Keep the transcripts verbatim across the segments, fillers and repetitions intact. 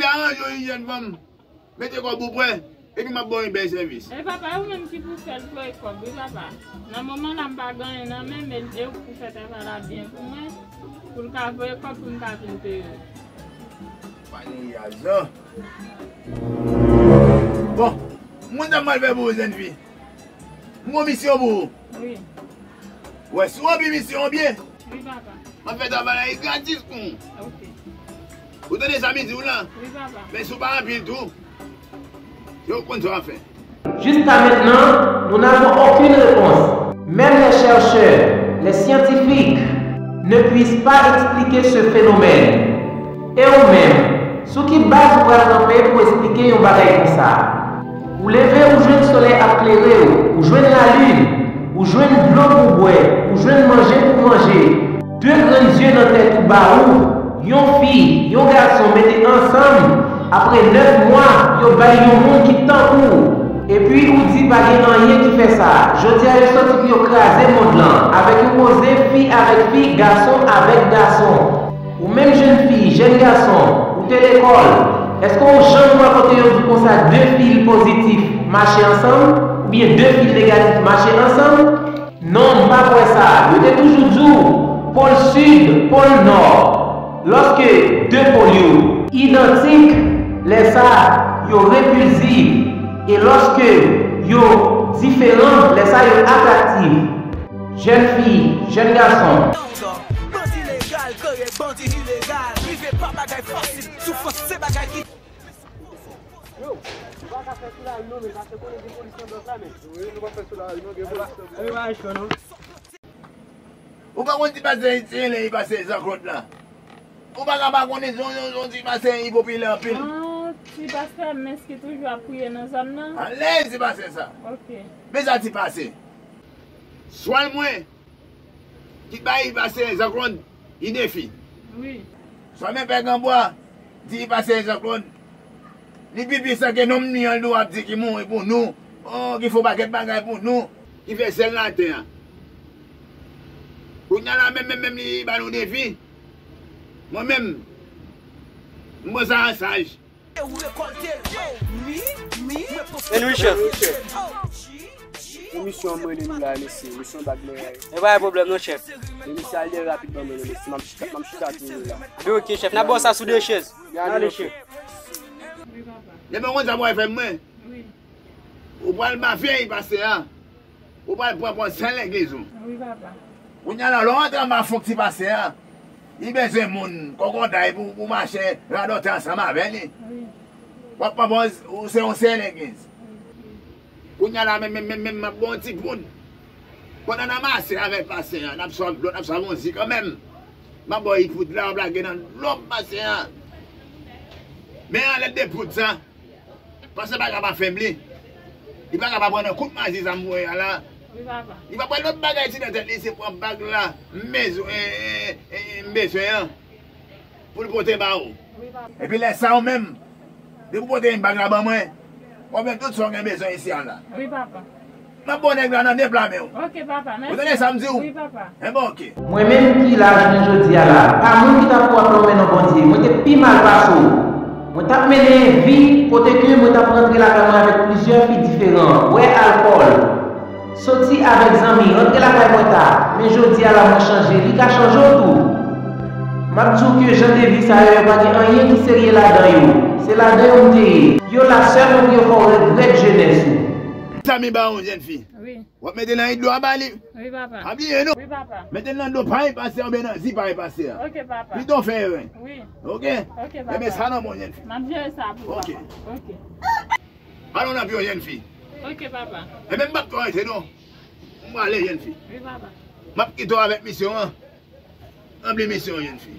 Aranje w, yon jèn fanm. Mete kòb ou prè, epi m ap ba w yon bèl sèvis. E papa, e ou menm ki pou fè l voye kòb, wi papa. Nan moman la, m pa gen anyen nan men m, e ou pou fè travay la byen pou mwen, pou l ka voye kòb pou m ka vin peye w. Maniyaj, non. Bon, mwen sa m pral fè pou ou, jèn fi. M gon misyon pou ou. Wi. Ou wè, si w ranpli misyon an byen, wi papa, m ap fè travay la gratis pou ou. Ok. Ou tande sa m di w la? Wi papa. Men si w pa ranpli l tou, se ou k konn sa w ap fè. Jusqu'à maintenant, nous n'avons aucune réponse. Même les chercheurs, les scientifiques ne puissent pas expliquer ce phénomène. E ou menm, sou ki baz ou pral kanpe pou esplike yon bagay konsa? Ou leve, ou jwenn solèy ap klere w, ou jwenn lalin, ou jwenn dlo pou bwè, ou jwenn manje pou manje. De grenn zye nan tèt ou ba ou, yon fi, yon gason mete ansanm, apre nèf mwa, yo bay yon moun ki tankou w. Epi ou di pa gen anyen ki fè sa. Jodi a yo soti pou yo kraze mond lan, avèk yon koze fi avèk fi, gason avèk gason. Ou menm jèn fi, jèn gason, ou te lekòl, èske w janm wè kote yo di konsa de fil pozitif mache ansanm, oubyen de fil negatif mache ansanm? Non, m pa kwè sa. Yo te toujou di w, pòl sid, pòl nò. Lòske de pòl yo idantik, lè sa yo repilsif. E lòske yo diferan, lè sa yo atraktif. Jèn fi, jèn gason. Bandi legal kreye bandi ilegal. Rive pa bagay fasil. Soufrans se bagay ki Yo, nou pa ka fè sou lari non, men, paske konnen gen polis nan blòk la, men. Wi, nou pa fè sou lari non, gen polis nan blòk. Ou pa konn ti pastè Etienne, li pastè Jean Claude la? Ou pa ka pa konnen, se yon, se yon, se yon ti pastè, li popilè anpil. Ah, ti pastè mens ki toujou ap priye nan zòn nan? Alèz ti pastè sa. Ok. Men sa ti pase. Swa l mwen ki bay pastè Jean Claude, li defi. Wi. Swa men pè Granbwa, di pastè Jean Claude, li pi pwisan ke nonm li an, li ap di ki mouri pou nou, oh, ki fè yon pakèt bagay pou nou, ki fè syèl latè a. Kounye a la menm, menm, menm li ba nou defi. Mwen menm, m pran sa an saj. Men wi, chèf. Pou misyon an, m rele nou la, mesye. Misyon bag mwen. E pa gen pwoblèm non, chèf. Men mesye, al dèyè rapid ban mwen, mesye. M ap chita, m ap chita tou la. Ebyen, ok, chèf. N ap ba w sa sou de chèz. Gade, chèf. Depi w konn sa pou w fè mwen. Ou pral mafye pastè a. Ou pral pran pòz sèl legliz ou. Wi, papa. Kounye a la, lè w antre anba fon ti pastè a, li bezwen moun kòkòday pou, pou mache radòtè ansanm avè li. Wi. W ap pran pòz, ou se yon sèl legliz. Kounye a la, menm, menm, menm, menm, m ap ba w yon ti poud. Pandan n anmase avèk pastè a, n ap sòv dlo, n ap sòv yon zi kanmenm. M ap ba w poud la, w ap lage nan dlo pastè a. Men anlè de poud sa, pastè pa ka pa febli. Li pa ka pa pran nan kout maji sa m voye a la. Wi, papa. Li pa pran lòt bagay ki nan tèt li, se pran bag la, m bezwen, e, e, e, m bezwen an, pou l pote ba ou. Wi, papa. Epi lè sa ou menm, depi w pote bag la ban mwen, w ap jwenn tout sa w gen bezwen isi a la. Wi, papa. M ap ba w nèg la nan de pla men w. Ok, papa, mèsi. Ou tande sa m di w? Wi, papa. Enben, ok. Mwen menm ki la jounen jodi a la, pa moun ki t ap pran lanmen nan Bondye, mwen te pi mal pase w. Mwen t ap mennen vi kote ke mwen t ap rantre lakay mwen avèk plizyè fi diferan, bwè alkòl, soti avèk zanmi, rantre lakay mwen ta. Men jodi a la mwen chanje, li ka chanje w tou. M ap di w ke jan de vi sa yo, yo pa gen anyen ki serye ladan yo. Se ladan yo m te ye. Yo la sèlman pou yo fè w regrèt jenès ou. Sa m ba yon jèn fi. Wi. W ap mete nan dlo a ba li. Wi, papa. Pa bliye non. Wi, papa. Mete l nan dlo, pa pase a oubyen nan zi pa pase a. Ok, papa. Pito fè erè. Wi. Ok? Ok, papa. Enben sa nan bon jèn fi. M ap jere sa pou papa. Ok. Ok. Alon nan pye yon jèn fi. Ok, papa. Enben m p ap twò rete non. M prale jèn fi. Wi, papa. M ap kite w avèk misyon an. Ranpli misyon w, jèn fi.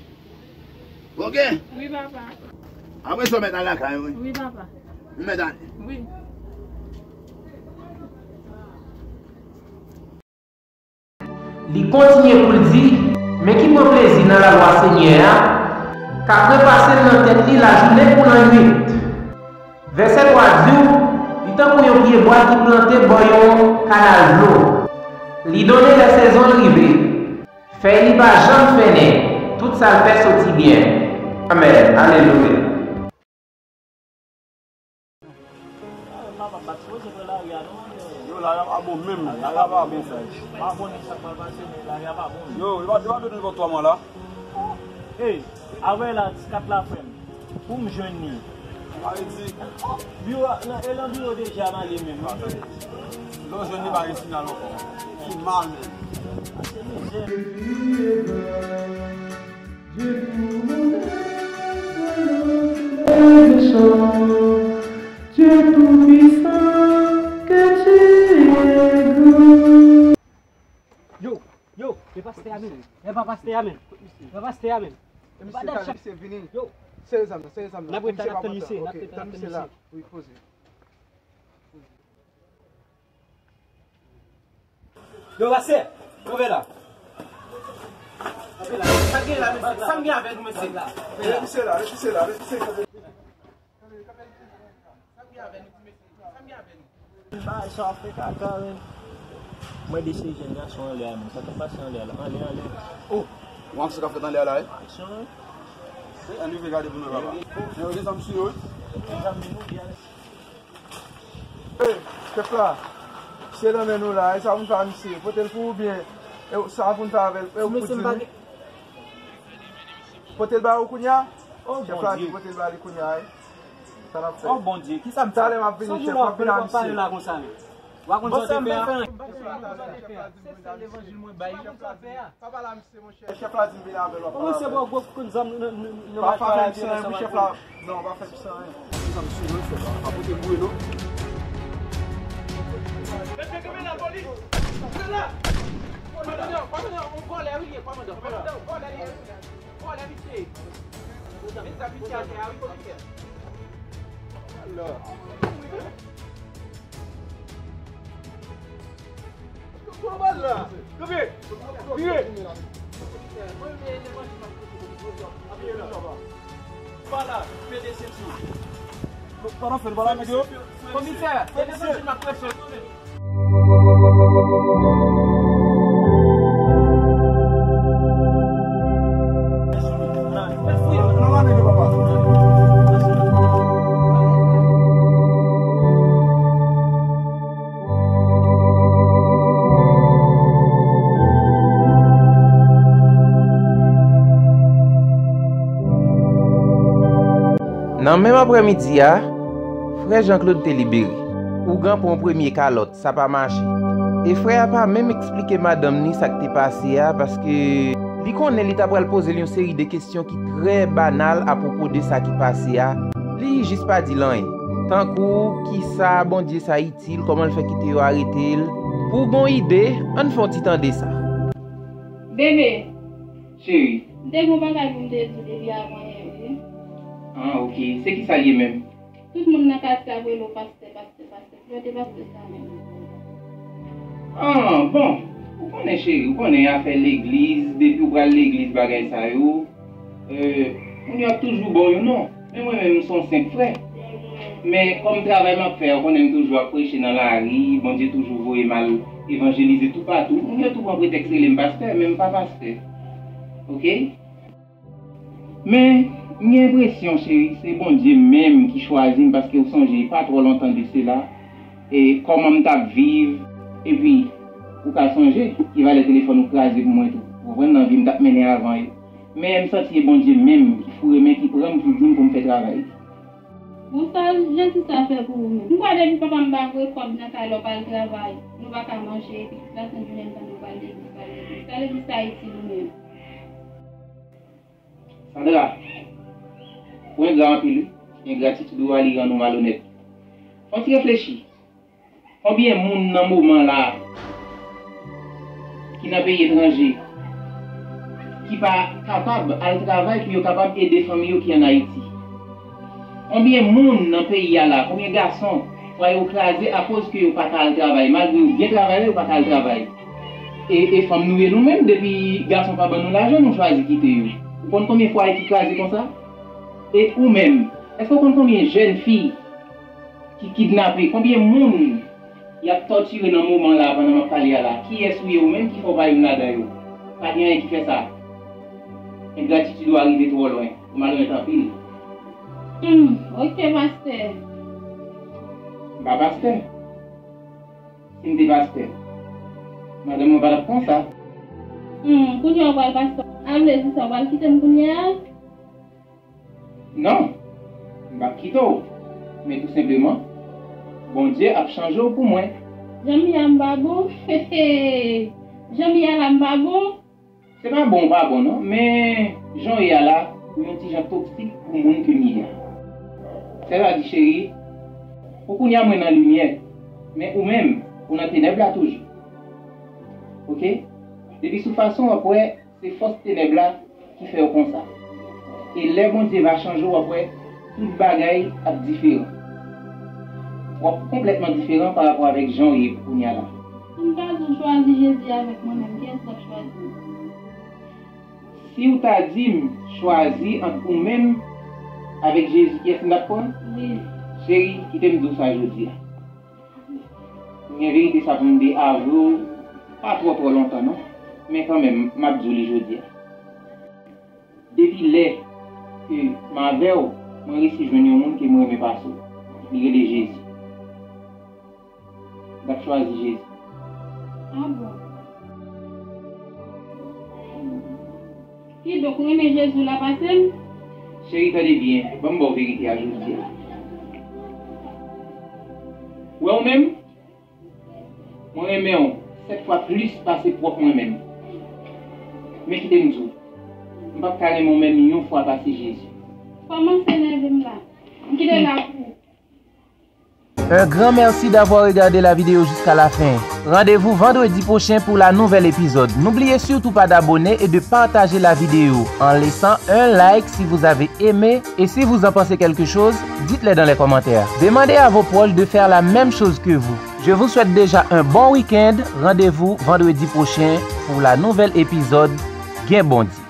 Ok? Wi, papa. Apre sa, w mèt al lakay ou, wi. Wi, papa. Ou mèt ale. Wi. Li kontinye pou l di, men ki pran plezi nan lalwa Senyè a, ka trepase l nan tèt li lajounen kou lannwit. Vèsè twa di w, li tankou yon pyebwa ki plante bò yon kanal dlo. Li donnen lè sezon l rive. Fèy li pa janm fennen, tout sa l fè soti byen. Amèn. Alelouya. Lari a pa bon menm, lari a pa bon, frè. M abòne sa k pral pase, men lari a pa bon. Yo, li pa, li pa dwe vin pou twa mwa la. Ey, avè la, kat la, frè m. Pou m jwenn li. Sa vle di, biwo a, nan, e nan biwo deja m ale menm. Lè w jwenn li pa gen sinyal ankò. Ki mal menm. Se mizè. Dieu tout-puissant, que tu es grand. Yo, yo, e pastè a menm. E pa pastè a menm. E pa pastè a menm. E misye, talè misye vini. Yo. Sere zam nan, sere zam nan. N ap ret la, n ap tann misye, n ap ret la, n ap tann misye. Wi, poze. Yo, pastè, kanpe la. Kanpe la. Sa gen la, mesye? Sa m gen avèk nou, mesye? Ret misye la, ret misye la, ret misye kanpe. Sa m gen avè nou, ti mesye? Sa m gen avè nou? Bagay sa ap fè kaka, wi. Mwen de se jèn gason anlè a, menm sa k ap pase anlè a la, anlè, anlè. Oh, ou wè sa k ap fèt anlè a la, wi? Aksyon, wi. Ann rive gade pou nou, papa. Men yo gen zam sou yo, wi. Gen zam sou yo, wi. Ey, chèf la, se nan men nou la, e sa pou n fè a misye? Pote l pou ou byen, e sa pou n fè avè l, e ou pou di nou? Pote l ba ou kounye a? Oh, chèf la di pote l ba li kounye a, wi. Sa n ap fè? Oh, Bondye, kisa m fè? Talè m ap vini, chèf, m ap vin a misye. Sonje lè w ap pale la konsa, men. W a konn sa w te fè a? Se sèl levanjil mwen bay yo. Sa pa la, misye, monchè. Chèf la di m vin avè l, w ap pale avè l. Ou se bon gwo kout zam nan, nan, nan. Pa, pa fè m san, wi, chèf la. Non, pa fè m san, wi. Zam sou mwen, chèf la. Pa pote boure, non. Mesye, kenbe la, polis. Kenbe la. Kòmandan, kòmandan, on vòlè, wi, li ye, kòmandan. Kòmandan, vòlè, li ye. Vòlè, misye. Mezanmi, misye atè a, wi, komisè. Pran bal la. Kanpe. Vire. Vire la. Pa la, mete senti. Pandan fè l, pa la, nèg yo. Komisè, mete senti, m ap preche. Nan menm aprèmidi a, frè Jean Claude te libere. Ougan pran yon premye kalòt, sa pa mache. E frè a pa menm eksplike madanm ni sa k te pase a, paske li konnen li ta pral poze l yon seri de kesyon ki trè banal apwopo de sa ki pase a, li jis pa di l anyen. Tankou, kisa Bondye sa itil, kòman l fè kite yo arete l? Pou w gen yon ide, ann fè yon ti tande sa. Bebe. Cheri. M te gen yon bagay pou m te di w depi avan yè, wi. Ah, ok. Se kisa l ye menm? Tout moun nan katye ap rele w pastè, pastè, pastè. Kiyès te pastè sa menm? Ah, bon. Ou konnen, cheri, ou konnen afè legliz, depi w pral legliz, bagay sa yo, euh, moun yo ap toujou ba w yon non. Men mwen menm, m se yon senp frè. Men kòm travay m ap fè a, ou konnen m toujou ap preche nan lari, Bondye toujou voye m al evanjelize toupatou. Moun yo tou pran pretèks rele m pastè, men m pa pastè. Ok? Men, m gen enpresyon, cheri, se Bondye menm ki chwazi m, paske ou sonje, pa twò lontan de sela, e kòman m t ap viv, epi, ou ka sonje, ki valè telefòn ou kraze pou mwen tou. Ou konprann, nan vi m t ap mennen avan yo. Men, m santi se Bondye menm ki foure men, ki pran m, ki di m pou m fè travay li. Bon, sa Jezi sa fè pou ou menm? M kwè depi papa m pa voye kòb nan kay la w pa al travay, nou pa ka manje, epi tout lasent jounen m tande w pral legliz, pral legliz. Sa legliz sa itil ou menm? Sandra, ou engra anpil, wi. Engratitid ou a, li rann ou malonèt. Fò w ti reflechi. Konbyen moun nan moman la a ki nan peyi etranje ki pa kapab al travay pou yo kapab ede fanmi yo ki ann Ayiti? Konbyen moun nan peyi a la, konbyen gason fwaye yo kraze akoz ke yo pa ka al travay, malgre yo gen travay la, yo pa ka al travay? E, e fanm nou ye nou menm, depi gason pa ban nou lajan, nou chwazi kite yo. Ou konn konbyen fwaye ki kraze konsa? E ou menm, èske ou konn konbyen jèn fi ki kidnape? Konbyen moun y ap tòtire nan moman la, pandan m ap pale a la? Kiyès ou ye ou menm ki fè w pa youn ladan yo? Pa gen anyen ki fè sa. Engratitid ou a rive twò lwen. Ou malonèt anpil. Hmm, ok, pastè. M pa pastè. M te pastè. Madanm mwen pa t ap konsa. Hmm, kounye a w pral pastè. A vle di sa, w pral kite m kounye a? Non, m p ap kite w. Men tou senpleman, Bondye ap chanje w pou mwen. Jan m ye a m pa bon? Jan m ye a la m pa bon? Se pa bon w pa bon non, men jan w ye a la, ou yon ti jan toksik pou moun ke m ye a. Sèl a di, cheri, pou kounye a mwen nan limyè, men ou menm, ou nan tenèb la toujou. Oke? Depi sou fason w ap wè, se fòs tenèb la ki fè w konsa. E lè Bondye va chanje w, w ap wè tout bagay ap diferan. W ap konplètman diferan pa rapò avèk jan w ye kounye a la. Si m ta di w chwazi Jezi avèk mwen menm, kiyès w t ap chwazi? Si w ta di m chwazi ant ou menm avèk Jezi, kiyès m t ap pran? Wi. Cheri, kite m di w sa jodi a. M gen verite sa pou m di avè w, pa twò twò lontan non, men kanmenm, m ap di w li jodi a. Depi lè ke m avè w, mwen resi jwenn yon moun ke m renmen pase w. Li rele Jezi. M t ap chwazi Jezi. A bon? Kidonk, ou renmen Jezi w la pase m? Cheri, tande byen, ban m ba w verite a jodi a. Wè w menm, mwen renmen w sèt fwa plis pase pwòp mwen menm. Men kite m di w, m p ap ka renmen w menm yon fwa pase Jezi. Kòmanse nève m la. M kite la pou ou. Un grand merci d'avoir regardé la vidéo jusqu'à la fin. Rendez-vous vendredi prochain pour la nouvelle épisode. N'oubliez surtout pas d'abonner et de partager la vidéo en laissant un like si vous avez aimé et si vous en pensez quelque chose, dites-le dans les commentaires. Demandez à vos proches de faire la même chose que vous. Je vous souhaite déjà un bon week-end. Rendez-vous vendredi prochain pour la nouvelle épisode. Gen Bondye.